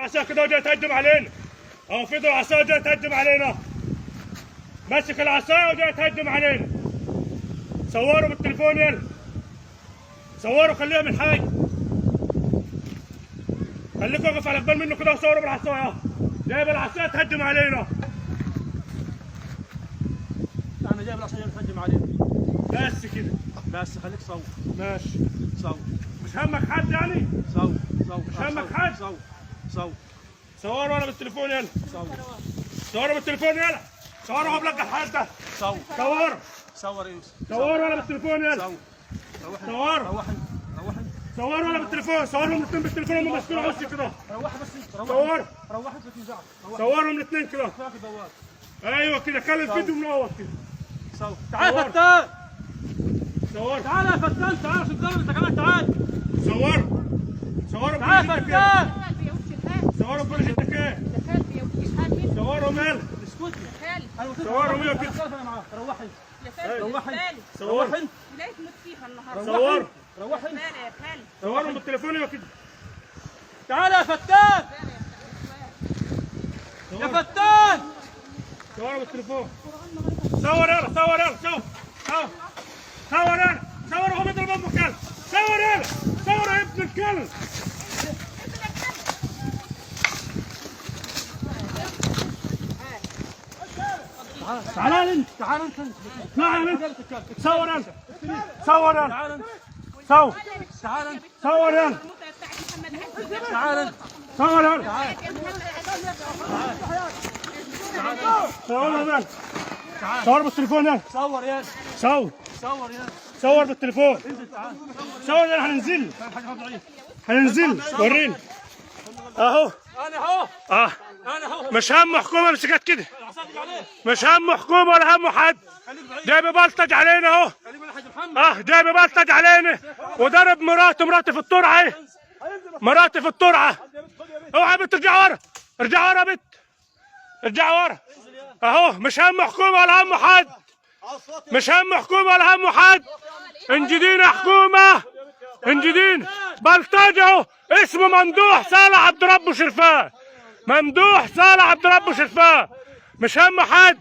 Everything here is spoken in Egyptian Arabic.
العصاية كده وجاي تهجم علينا. اهو في ايده العصاية وجاي تهجم علينا. ماسك العصاية وجاي تهجم علينا. صوروا بالتليفون يلا. صوروا خليها من حاجة. خليكوا واقف على قبال منه كده وصوروا بالعصايه اهو. جايب العصاية تهجم علينا. انا جايب العصاية تهجم علينا. بس كده. بس خليك صور. ماشي. صور. مش همك حد يعني؟ صور صور. مش همك حد؟ صور صور. صوروا انا بالتليفون يلا. صور. صوروا بالتليفون يلا. صوروا هو بلقى الحد ده. صور. صوروا. صور يا يوسف. صوروا انا بالتليفون يلا. صور. روح. صوروا. روح روح. صوروا انا بالتليفون، صورهم الاثنين بالتليفون هم ماسكين عصي كده. روح بس روح. صور. روح انت تنزعك. روح. صورهم الاثنين كده. كفاك البواب. ايوه كده، خلي الفيديو منور كده. صور. تعال صور. يا فتان. صور. تعال يا فتان، تعال عشان تضرب انت كمان، تعال. صوروا. صوروا تعال يا بكل جدك ايه. فتان. صوروا بكل جدك ايه. صوروا مال. اسكتي. صوروا يا كده. انا معاك. روح انت. روح روح صور. انت. صور. روح انت. صورهم بالتليفون يا كده. تعال يا فتان. يا فتان. صوروا بالتليفون. صور يلا، صور يلا، صور. صور. صور يلا، صور وهو بيضرب امك يلا. صور يلا، صور يا ابن الكلب. تعال انت، تعال انت. تعال انت. صور انت. صور يلا. تعال انت. صور. تعال انت. صور يلا. تعال انت. صور يلا. صور يلا. صور بالتليفون يلا. صور يا صور. صور يا صور بالتليفون. انزل تعال. صور يلا، هننزل. حاجة ضعيف. هننزل وريني اهو. انا اهو. اه انا اهو. مش همه حكومة مسكت كده. العصا دي عليه. مش همه حكومة ولا همه حد. خليك بعيد. جاي ببلطج علينا اهو. خليك من حاج محمد. اه جاي ببلطج علينا وضرب مراته، مراتي في الترعه اهي. مراتي في الترعه. اوعى يا بنت ارجع ورا، ارجع ورا يا بنت، ارجع ورا اهو. مش همه حكومة ولا همه حد، مش همه حكومة ولا همه حد. انجدين يا حكومة، انجدين. بلطجي اهو، اسمه ممدوح صالح عبد ربه شرفان، ممدوح صالح عبد ربه شرفان. مش همه حد.